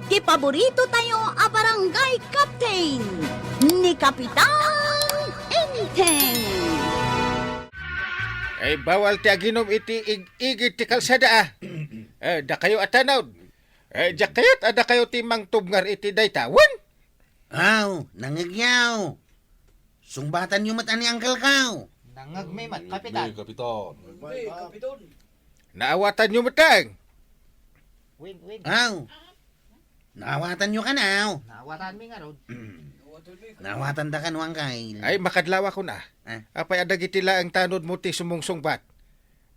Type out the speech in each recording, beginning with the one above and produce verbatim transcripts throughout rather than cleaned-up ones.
Ti paborito tayo a barangay captain, ni Kapitan Enteng. Ay, bawal ti aginom iti ig-, igid ti kalsada, ah. Eh, dakayo a tanod. Eh, diak kayat a dakayo ti mangtubngar iti dayta, wen? Aw, nangngegyaw. Sungbatanyo met a ni Uncle Kao. Nangngegmi met, Kapitan. Nangngegmi, Kapitan. Naawatanyo met, Teng. Win, win. Aw. Naawatanyo kano? Naawatanmi ngarud. Mm. Naawatanda kano, Uncle? Ay, makadlawakon a. Ah. Apay a dagiti laeng tanodmo ti sumungsungbat?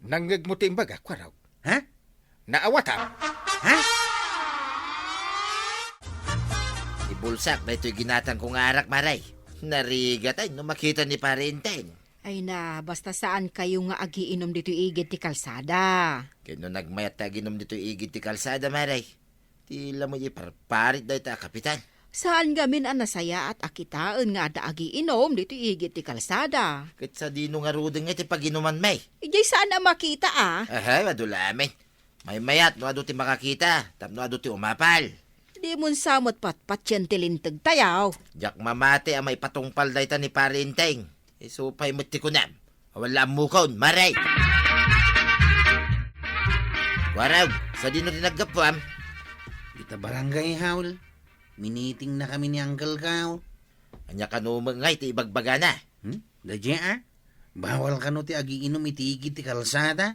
Nangngegmo ti imbagak, Kuarog? Ha? Naawatam. Ha? Ibulsak daytoy ginatangko nga arak, Maray. Narigat ay no makita ni Pare Enteng. Ay na, basta saan kayo nga agiinom ditoy igid ti kalsada. Ket no nagmayat ta aginom ditoy igid ti kalsada, Maray, ti la met iparparit dayta a kapitan. Saan ngamin a nasayaat a kitaen nga adda agiinom ditoy igid ti kalsada. Ket sadino ngaruden nga ti paginumanmi? Idiay saan a makita a. Aha, adu lamin. Maymayat no adu ti makakita, tapno adu ti umapal. Dimon sa met patpatien ti linteg tayo. Diak mamati a maipatungpal dayta ni Pare Enteng. Isu pay met ti kunam. Awan la ammokon, Maray! Kuarog, sadino ti naggapuam? Ita barangay hall. Miniting na kami ni Uncle Kao. Ania kano met ngay ti ibagbagana? Hmm? Daydiay a? Bawal kano ti agiinom iti igid ti kalsada?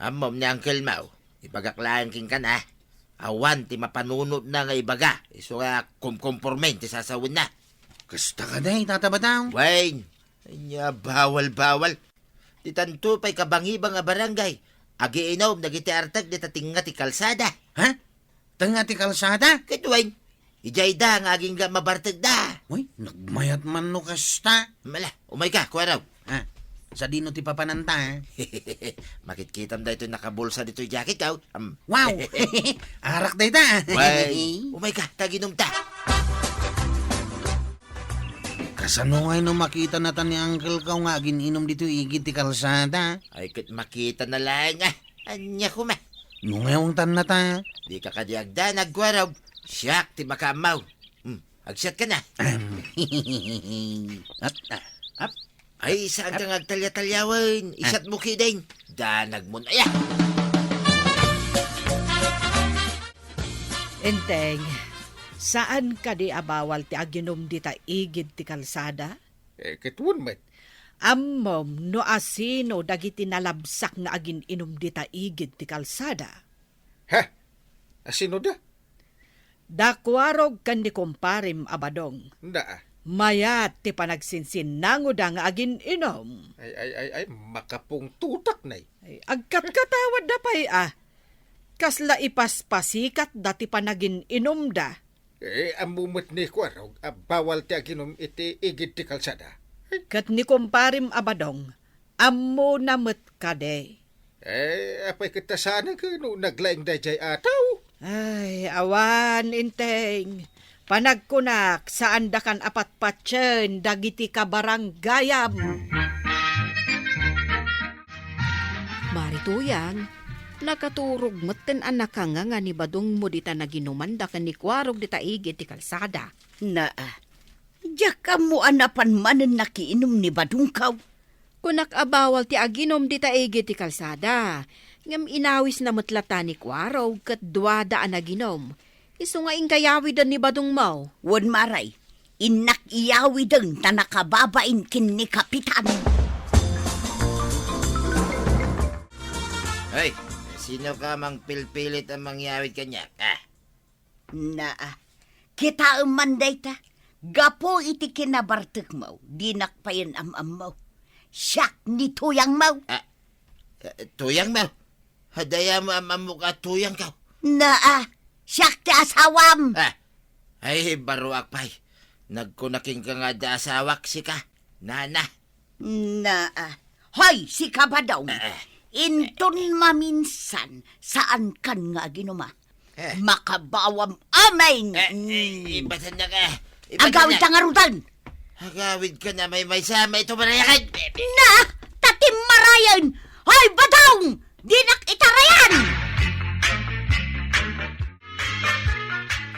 Ammom ni Uncle Mau, ibagak laeng kenka a. Awan ti mapanunotna nga ibaga, isu nga kumkumpormen ti sasawenna. Kasta kadi, Tata Batang? Wen, ania bawal-bawal. Ditanto pay kabangibang a barangay, agiinom dagiti artek dita tengnga ti kalsada. Ha? Tengnga ti kalsada? Ket wen, idiayda nga agingga mabartekda. Uy, nagmayat man no kasta. Mala, umayka, Kuarog. Ah, sadino ti papananta, eh? Makitkitam daytoy nakabulsa ditoy jacket, aw. Am. Wow! Arak dayta. Wen, umayka, ta aginumta. Kasano ngay no makita nata ni Uncle Kao nga agin-inom ditoy igid ti kalsada? Ay, ket makitana laeng, ah. Ania koma? No ngawangtan nata. Dika kadi agdanag, Kuarog. Siak ti makaammo. Hmm, agsiatka na. Ap, ap. Ay, saanka nga agtalya-talyawen. Ah. Isiatmo ketdin. Danagmon aya. Enteng, saan kadi a bawal ti aginom dita igid ti kalsada? Eh, ket wen met. Ammom no asino dagiti nalabsak nga agin-inom dita igid ti kalsada? Ha? Asino da? Da Kuarog ken ni kumparem a Badong. Na. Mayat ti panagsinsinnangoda nga agin-inom. Ay, ay, ay, ay, makapungtotak, nay. Ay, agkatkatawadda pay a. Kasla ipaspasikatda ti panagin-inomda. Eh, ammo met ni Kuarog a bawal ti aginom iti igid ti kalsada. Ket ni kumparem a Badong, ammona met kadi. Eh, apay ket ta saan a no naglaing daydiay a tao? Ay, awan, Enteng. Panagkunak, saandakan a patpatien dagiti kabaranggayam. Mari Tuyang, nakaturog metten a nakanganga ni Badongmo dita naginumanda ken ni Kuarog dita igid ti kalsada. Naa, diak ammo a napan manen nakiinom ni Badongko. Kunak a bawal ti aginom dita igid ti kalsada, ngem inawisna met latta ni Kuarog ket duada a naginom. Isu nga inka yawiden ni Badongmo. Wen, Maray, innak iyawiden ta nakababain ken ni Kapitan. Hey, sino ka mangpilpilit a mangyawid kaniak? Ah. Naa, kitaem man dayta. Gapu iti kinabartekmo, dinak payen am-ammo. Siak ni tuyangmo. Ah, eh, tuyangmo? Adda aya mo am-ammok a tuyangko? Naa, siak ti asawam. Ah, ay, baruak pay. Nagkuna kenka nga adda asawak, sika. Nana. Naa. Hoy, sika, Badong. Ah, ah. Inton maminsan, saankan nga aginuma. Eh. Makabawam amin. Eh, eh, mm. Ibatannak, eh. Agawid ta ngaruden. Agawidka na maymaysa, maito marayakan. Na, ta timmarayen. Hoy, Badong! Dinak itarayan!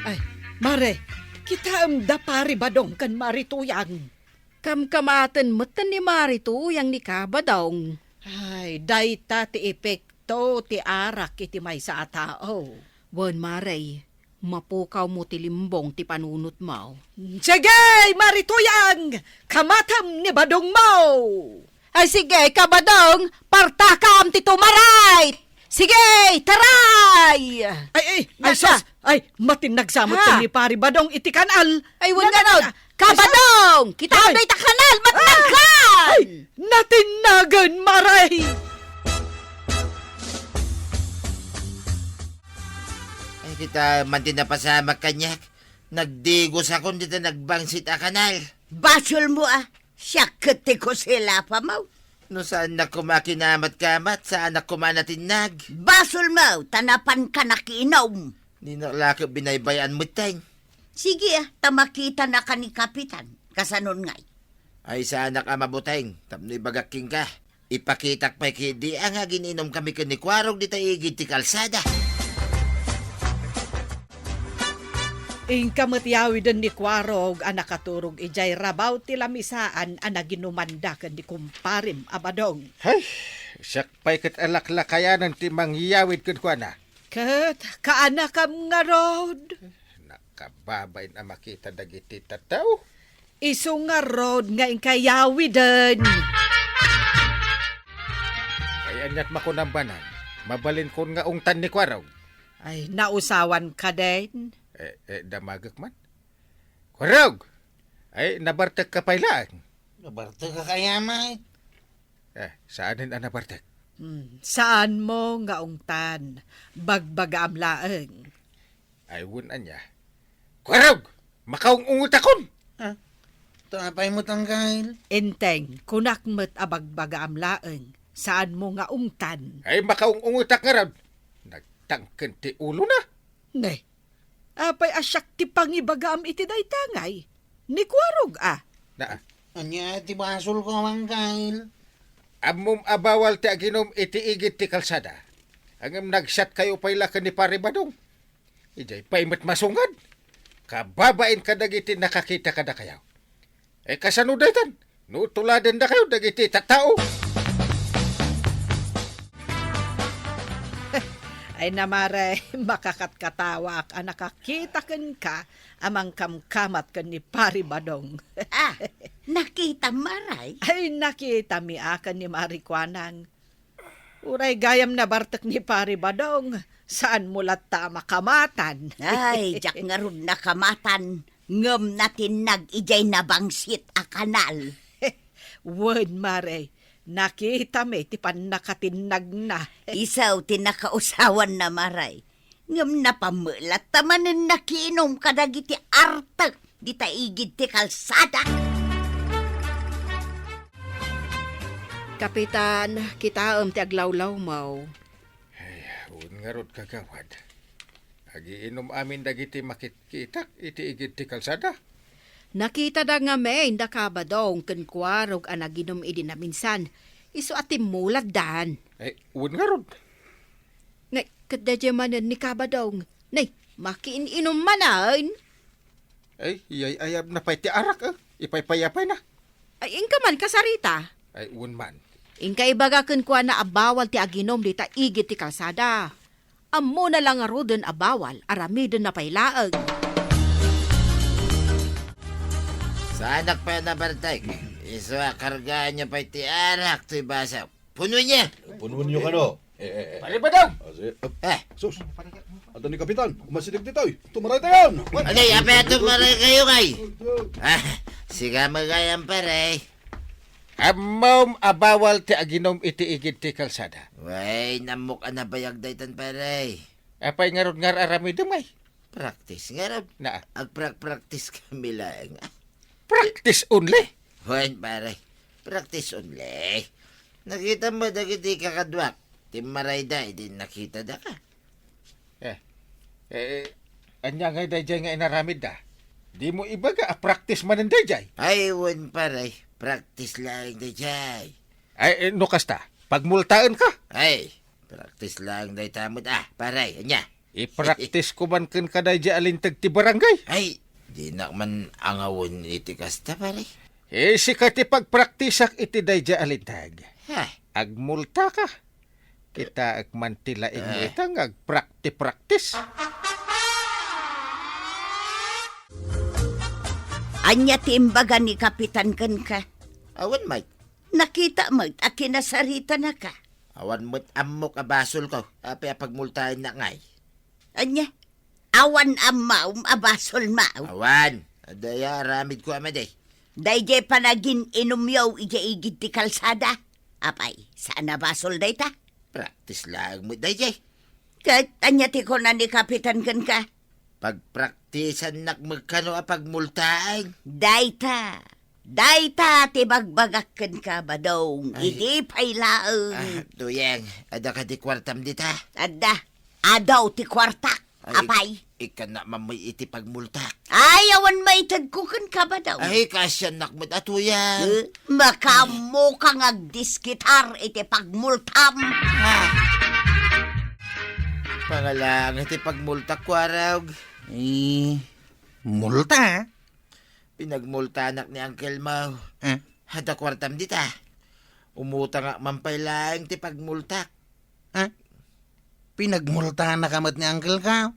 Ay, Mare, kitaem da Pari Badong ken Mari Tuyang. Kamkamaten metten ni Mari Tuyang ni Kabadong. Ay, dayta ti epekto ti arak iti maysa a tao. Wen, Mare, mapukawmo ti limbong ti panunotmo. Sige, Mari Tuyang! Kamatem ni badongmo! Ay, sige, Kabadong, partakam ti tumaray! Sige, taray! Ay, ay, ay, Nasa? Sus! Ay, matinnag sa met Ha? Ni Pari Badong iti kanal. Ay, wen Nana-, ngarud. Ay, Kabadong! Kita Ay! Dayta kanal, matnagkan! Ay, natinnagan, Mare! Ay, kita man ti napasamak kaniak. Nagdigos akon dita nagbangsit a kanal. Basolmo, a. Siak ket ti kusila pa mo. No saannak koma kinamatkama, saannak koma natinnag. Basolmo, ta napanka nakiinom. Dinak la ket binaybay-an metten. Sige, a, ta makitanaka ni Kapitan. Kasanon ngay? Ay, saanak a mabuteng, tapno ibagak kenka. Ipakitak pay ketdi a nga agin-inumkami ken ni Kuarog dita igid ti kalsada. Inka met yawiden ni Kuarog a nakaturog idiay rabaw ti lamisaan a naginumanda ken ni kumparem a Badong. Hay, siak pay ket a laklakayanen ti mangyawid kenkuana. Ket kaanakam ngarud? Nakababain a makita dagiti tattao. Isu ngarud nga inka yawiden. Ay, aniat makunam banan? Mabalinkon nga ungtan ni Kuarog. Ay, nausawan ka din. Eh, eh, damagek man. Kuarog! Ay, nabartek ka pay laeng. Nabartek ka kaya, Mike? Eh, saanen a nabartek? Hmm, saanmo nga ungtan. Bagbagaam laeng. Ay, wen ania. Kuarog! Makaung-ungetakon! Ah, ta apay met, Angkel? Enteng, kunak met a bagbagaam laeng. Saanmo nga ungtan? Ay, makaung-ungetak ngarud. Nagtangken ti ulona. Ne, apay a siak ti pangibagaam iti dayta ngay? Ni Kuarog a. Na, Ania ti basolko, Angkel? Ammom a bawal ti aginum iti igid ti kalsada. Ngem nagsiatkayo pay la ken ni Pari Badong. Idiay pay met masungad. Kababain kadagiti nakakita kadakayo. Eh, kasano daytan? No tuladendakayo dagiti tattao. Ay, Mare, makakatkatawak a nakakita kenka a mangkamkamat ken ni Pari Badong. Ah, nakitam, Mare? Ay, nakitami a ken ni Mari Kuanang. Uray gayam nabartek ni Pari Badong, saanmo latta a makamatan. Ay, diak ngarud nakamatan, ngem natinnag idiay nabangsit a kanal. Wen, Mare, nakitami ti pannakatinnagna. Isu ti nakausawanna, Mare. Ngem napamelat ta manen nakiinum kadagiti artek dita igid ti kalsada. Kapitan, kitaem ti aglawlawmaw. Ay, wen ngarud, kagawad. Agiinum amin dagiti makitkitak iti igid ti kalsada. Nakitada ngamin da Kabadong ken Kuarog a naginum idi naminsan. Isu a timmuladdan. Ay, wen ngarud. Ngay, ket daydiay manen ni Kabadong. Nay, makiin-inum manen. Ay, iyay-ayabna pay ti arak, eh. Ipaypayapayna. Ay, inka man, kasarita. Ay, wen man. Inka ibaga kenkuana a bawal ti aginum dita igid ti kalsada. Ammona la ngaruden a bawal, aramidenna pay laeng. Saanak pay a nabartek. Isu a kargaanyo pay ti arak toy baso. Punuenyo! Punuenyo kano? Eh, eh, eh. Pare Badong! Ah, si, ah, Eh. Sus! Adda ni Kapitan, umasideg ditoy. Tumaray tayon! Anay, apay a tumaray kayo, ngay? Ah, siga magayan, pare. Ammom a bawal ti aginum iti igid ti kalsada. Way, nammok a nabayag daytan, pare. Apay ngarud nga ar-aramidem, ay? Practice ngarud. Naa. Agprak-practice kami laeng. Practice only? Wen, pare. Practice only. Nakitam dagiti kakaduak. Timmaray da, idi nakitada ka. Eh, eh, ania ngay daydiay nga inaramidda? Dimo ibaga a practice manen daydiay? Ay, wen, pare. Practice laeng daydiay. Ay, eh, no kasta, pagmultaen ka? Ay, practice laeng dayta met, ah, pare. Ania? Ipraktisko man kenka daydiay a linteg ti barangay. Ay, dinak man angawen iti kasta, pare. Isika ti pagpraktisak iti daydiay a linteg. Ha? Agmultaka. Kitaek man ti laing mo Ah. ita nga agprakti-praktis. Ania ti imbaga ni Kapitan kenka? Awan met. Nakita met a kinasaritanaka. Awan met ammok a basolko. Apay a pagmultaennak ngay? Ania? Awan ammom a basolmo? Awan. Adda aya aramidko a madi. Daydiay panagin-inumyo idiay igid ti kalsada. Apay, saan a basol dayta? Praktis laeng met daydiay. Ket ania ti kuna ni Kapitan kenka? Pagpraktisannak met kano a pagmultaen. Dayta. Dayta ti bagbagak kenka, Badong. Ay. Idi pay laeng. Ah, Tuyeng, adda kadi kuartam dita? Adda. Adu ti kuartak. Ay, Apay. ik-, ikkannak man met iti pagmultak. Ay, awan maitedko kenka, Badong. Ay, kaasiannak met a Tuyeng. Eh, makaammoka nga agdiskitar iti pagmultam. Ah. Pangalaang iti pagmultak, Kuarog. Eh, multa? Pinagmultanak ni Uncle Mau. Eh? Adda kuartam dita. Umutangak man pay laeng ti pagmultak. Eh? Pinagmultanaka met ni Uncle Mau?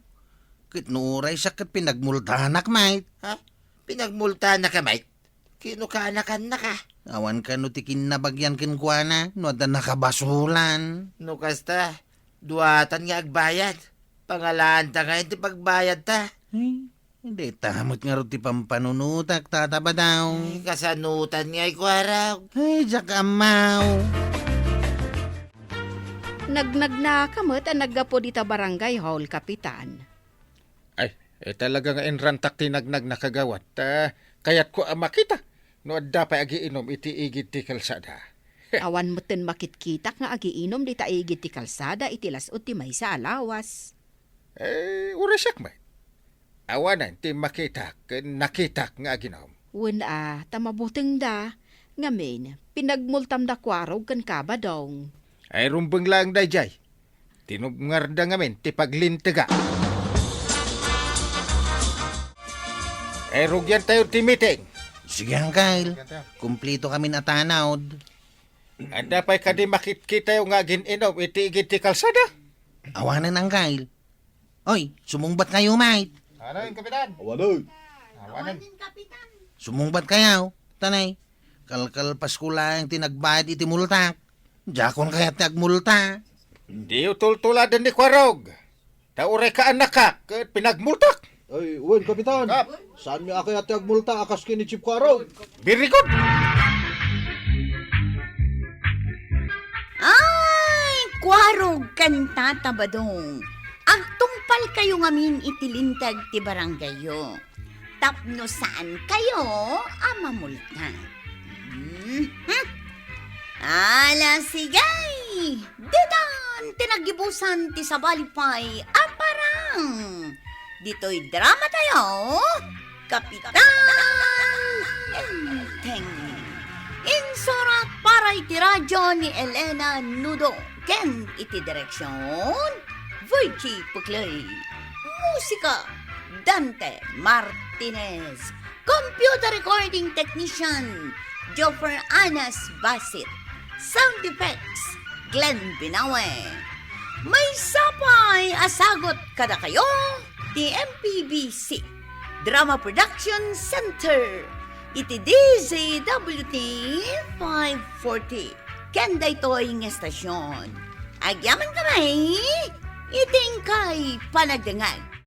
Ket no uray siak ket pinagmultanak met. Ha? Pinagmultanaka met? Kinukanakannak a. Awan kano ti kinnabagian kenkuana no adda nakabasolan. No kasta, duatan nga agbayad. Pangalaanta ngayen ti pagbayadta. Ay, dayta met ngarud ti pampanunotak, Tata Badong. Ay, kasanutan ngay, Kuarog. Ay, diak ammo. Nagnagnaka met a naggapu dita barangay hall, Kapitan. Ay, eh, talaga nga inrantak ti nagnagna, Kagawad. Ta, kayatko a makita no adda pay agiinum iti igid ti kalsada. Awan metten makitkitak nga agiinum dita igid ti kalsada iti las-ud ti maysa a lawas. Eh, uray siak met. Awanen ti makitak ken nakitak nga aginum. Wen a, ta mabutengda. Ngamin, pinagmultamda Kuarog ken Kabadong. Ay, rumbeng laeng daydiay. Tinubngarda ngamin ti paglintega. Ay, rugiantayo ti meeting. Sige, Uncle. Kumplito kamin a tanod. Adda pay kadi makitkitayo nga agin-inum iti igid ti kalsada? Awanen, Uncle. Oy, sumungbat kayo, mate. Awanen, Kapitan. Awanen. Awanen. Sumungbat kayo. Tanay, kalkalpasko laeng ti nagbayad iti multak. Diakon kayat ti agmulta. Diyo tultuladen ni Kuarog. Ta uray kaannakak ket pinagmultak. Ay, wen, Kapitan. Kap. Saanmi a kayat ti agmulta a kas ken ni Chief Kuarog. Very good. Ay, Kuarog ken Tata Badong, agtungpalkayo ngamin iti linteg ti barangayyo tapno saankayo a mamulta. Mhm. Ala, sige! Ditan ti naggibusan ti sabali pay a parang. Ditoy dramatayo, Kapitan Enteng. Insurat para iti radyo ni Elena Nudo ken iti direksion, Virgie Puclay. Musika, Dante Martinez. Computer recording technician, Joffer Anas Basit. Sound effects, Glenn Binawe. Maysa pay a sagut kadakayo ti M P B C Drama Production Center iti D Z W T five forty. Ken daytoy nga estasyon, agyamankami iti inkay panagdengngeg.